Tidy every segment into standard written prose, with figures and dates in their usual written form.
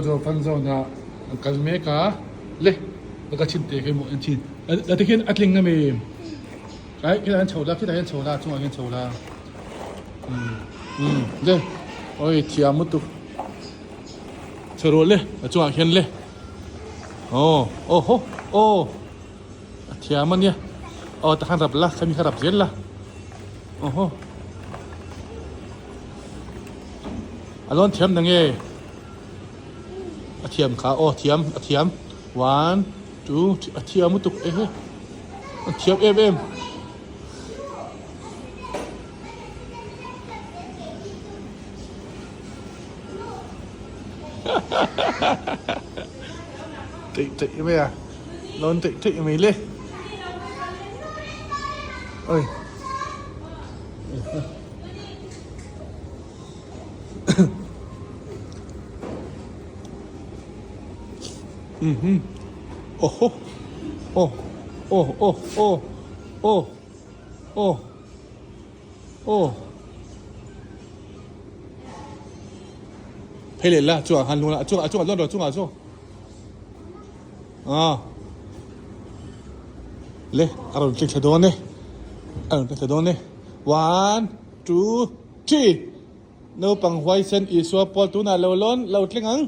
Zo fan zone ah an kal mek a le ka chim te khi mu an chin la te khin a tling ami ai khi an chho la khi hian chho la chungah hian chho la um um le oi thiam lutuk chho rawh le a chungah hian le aw aw ho aw a thiam ania aw takhan rap la khami kha rap zel la aw ho a lawn thiam na nge. A thiam kha aw thiam a thiam one two three a thiam lutuk e he a thiam em em. Tih tih mai a lawn tih tih mai le oi. Aww aw aw aw aw aw aw aw Phei leh la chungah khan lung la a chungah a chungah lawn rawh chungah saw ah le a rawn tling thla dawn e a rawn tling thla dawn e one two three Naupang huaisen Isua pawl tunah lo lawn lo tling ang.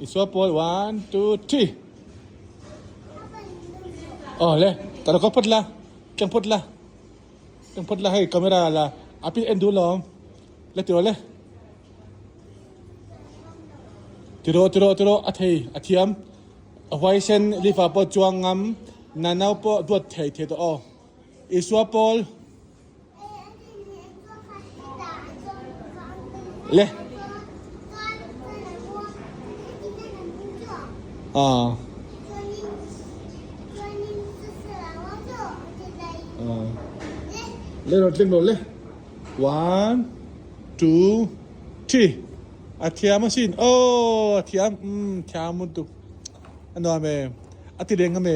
Isua pawl one two three. Aw le tara ko phawt la keng phawt la keng phawt la hei camera la a pin en duh lawm le tiro le tiro tiro tiro a thei a thiam a huaisen lifa pawh chuang ngam nanau pawh duat thei thei tawh aw Isua pawl Le. Ah. Ah. Le rồi tling rồi le. One, two, three. A thiam asin. Oh, a thiam. Mm, thiam mun tuk. Ano ame. Ati leng ame.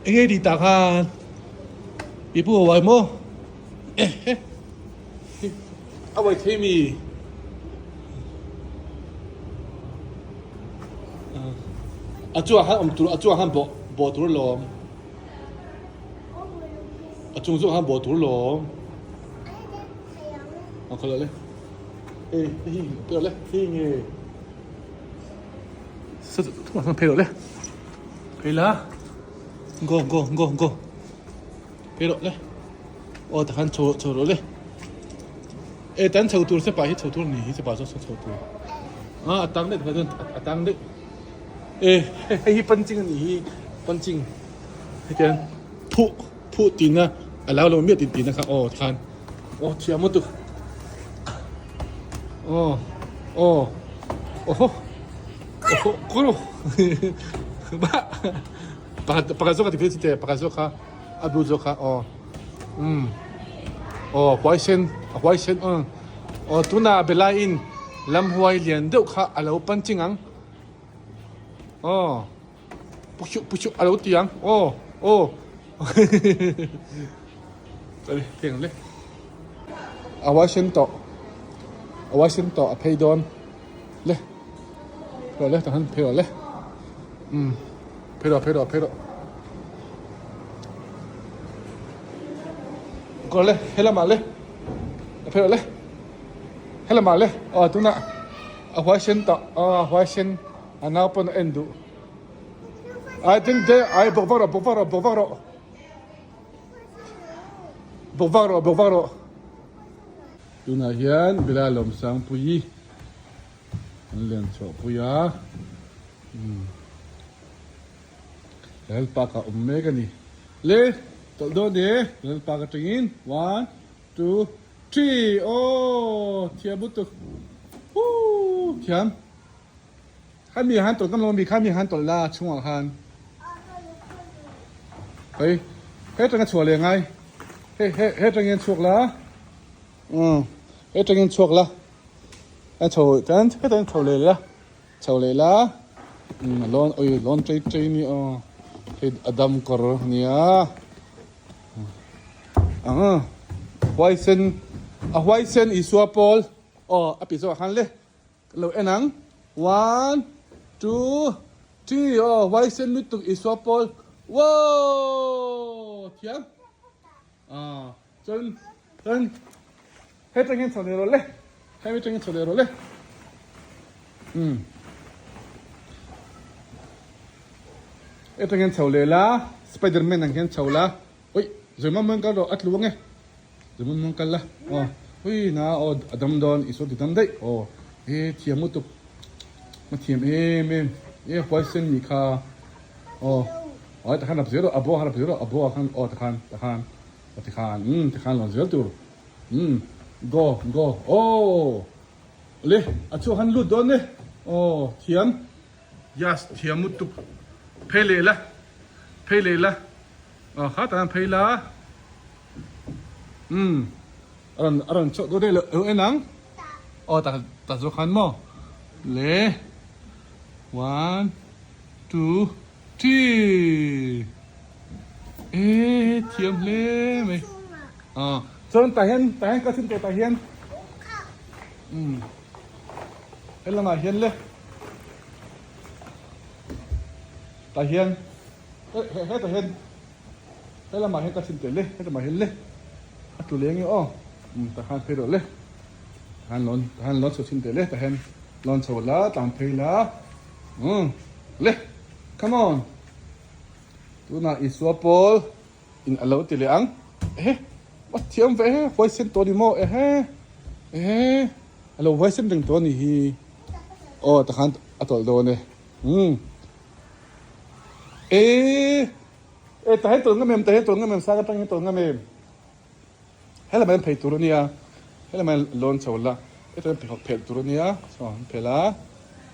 Enge tih tah khan pipu a uai maw a uai thei mi. A chungah khan awm tur a chungah khan bawh bawh tur alawm a chung zawk khan bawh tur alawm a khaw le hei hei hi le hei nge thungah khan phei rawh le phei la go go go go phei rawh le aw takhan chho chho rawh le. E tan chho tur sepa hi chho tur ni hi sepa chu chho tur a a tang deuh chuan a tang deuh e hei hi punching ani hi punching hetiang phuh phuh tina a lo lo miah tin tina kha aw tikhan aw thiam lutuk aw aw awhaw awhaw kawr pakhat pakhat zawk a ti phei chu teh pakhat zawk kha a blue zawk kha aw umm aw huaisen a huaisen aw aw tunah belaiin lam huai lian deuh kha a lo pan ching ang aw puchuh puchuh a lo ti ang aw aw theng le a huaisen tawh a huaisen tawh a phei dawn le rawh le tah hian phei rawh le umm phei rawh phei rawh phei rawh kawr le he lamah le a phei rawh le he lamah le aw tunah a huaisen tawh aw a huaisen a nau pawn a en duh ai tin te ai bawk vak rawh bawk vak rawh bawk vak rawh bawk vak rawh bawk vak rawh tunah hian Bila Lawmsangpuii an len chhuah pui a umm Lalpa ka awm mek a ni. Le tawlh dawn e Lalpa ka tangin one two three aw thiam lutuk huu thiam khami han tawlh ngam lo ami khami han tawlh la chhungah khan hei he tanga chhuah leh ngai he he he tangin chhuak la umm he tangin chhuak la a chho chuan hetah hian chho leh la. Chho leh la, a lawn ui lawn chei chei ni aw, hei a dam kawr a nia, ang huaisen a huaisen Isua pawl aw a pi zawk ah khan le ka lo en ang one two three aw huaisen lutuk Isua pawl wow thiam ah chuan chuan Hetang hian chho leh rawh le. Hemi tang hian chho leh rawh le. Umm. Hetang hian chho leh la. Spiderman ang hian chho la. Ui, Zoima mawng kal rawh a tlu ange. Zoima mawng kal la. Aw. Ui na aw a dam dawn i saw ti dam daih. Aw. E thiam lutuk. Ma thiam em em. E huaisen ni kha. Aw. Aw takhan rap zel rawh. A bo kha rap zel rawh. A bo ah khan aw takhan takhan. Tikhan umm tikhan lawn zel tur. Umm go go aww le a chhuak han lut dawn e aw thiam yes thiam lutuk phei leh la phei leh la aw kha tak an phei la umm a rawn a rawn chhuak dawn e lo en ang aw tak tak zawk khan maw le one two three e thiam hle mai. Aw chuan tah hian tah hian ka chhun tawh tah hian umm he lamah hian le tah hian he hetah hian he lamah hian ka chhun teh le helamah hian le a tlu leng e aw umm tah khan phei rawh le tah khan lawn tah khan lawn chho chhun teh le tah hian lawn chho la tlan phei la umm le come on tunah Isua pawl. In a lo ti leh ang. Ehe, a thiam ve ehe, huaisen tawh a ni maw? Ehe, ehe, a lo huaisen reng tawh a ni hi. Aw, takhan a tawlh dawn e. Umm. E, e, tahian tawlh ngam em, tahian tawlh ngam em, sang atang hian tawlh ngam em. Helama hian phei tur a nia, helama hian lawn chho la, hetah hian pheikhawk phelh tur a nia, saw an phelh a,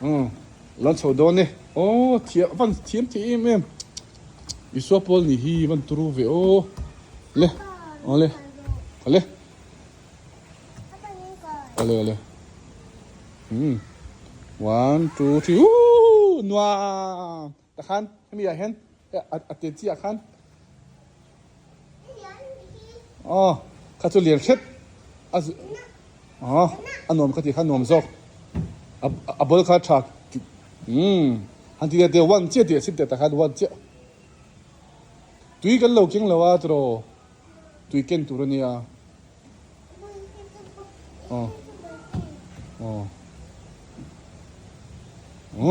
umm lawn chho dawn e, aw thiam a van thiam thei em em, Isua pawl nih hi van turu ve aw, le aw le awle awle awle umm one two three ooh nuam takhan hemi ah hian a te chiah khan. Aw kha chu lian hret a aw a nuam ka tih kha nuam zawk a ball kha tha umm han ti leh teh one chiah tih a chhip teh tak khan one chiah tui kan lo keng lo a tiraw tui ken tur a nia aw aw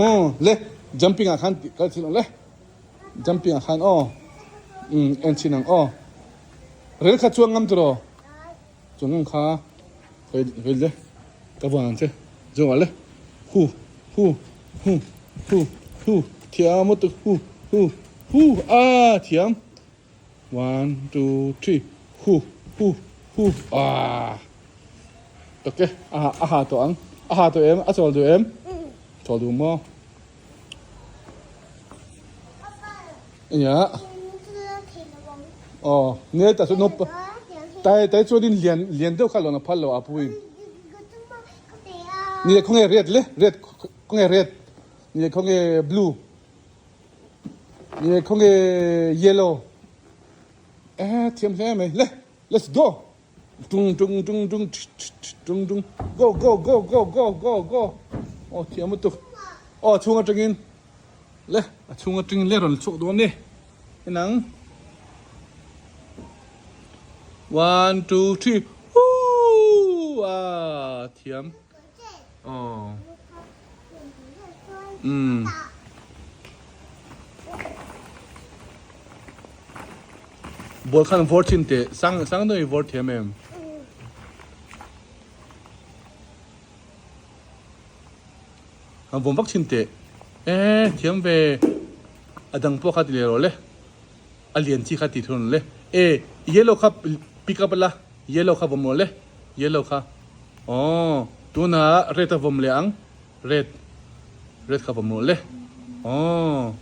aw le jumping ah khan kal chin ang le. Jumping ah khan aw umm en chhin ang aw rel kha chuang ngam tiraw chuang ngam kha hei hei le ka vuan ang che zawng ah le hu hu hu hu hu thiam lutuk hu hu hu a thiam one two three hu hu hu a tak e a a ha tawh ang a ha tawh em a chawl duh em chawl duh maw. Nia. Aw, ne ta chu no tai tai chuan in lian lian deuh kha lo na phal lo a pui. Ni khawnge red le red khawnge red ni khawnge blue ni khawnge yellow eh thiam hle mai le let's go tung tung tung tung tung tung go go go go go go go aw thiam lutuk aw chhung atangin le a chhung atangin le rawn chhuak dawn ni inang one two three hoo a thiam aw um Ball khan vawr thin teh sang sang deuh i vawr thiam em? Han vawm vak thin teh e thiam ve a dang pawh kha ti leh rawh le. a lian chi kha tih thur ang le e yellow kha pick up la yellow kha vawm rawh le yellow kha aw tunah red a vawm leh ang red red kha vawm rawh le aw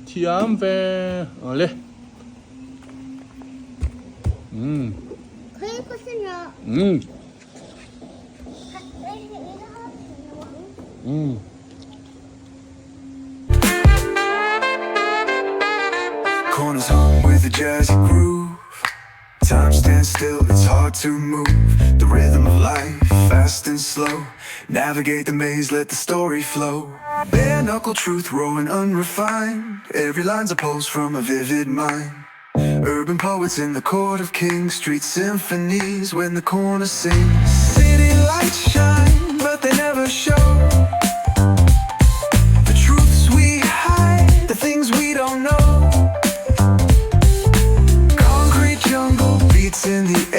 thiam ve aw le umm umm umm. Corners hum with a jazzy groove Time stands still, it's hard to move The rhythm of life, fast and slow Navigate the maze, let the story flow Bare knuckle truth, raw and unrefined Every line's a pulse from a vivid mind Urban poets in the court of kings Street symphonies when the corner sings City lights shine, but they never show The truths we hide, the things we don't know Concrete jungle beats in the air.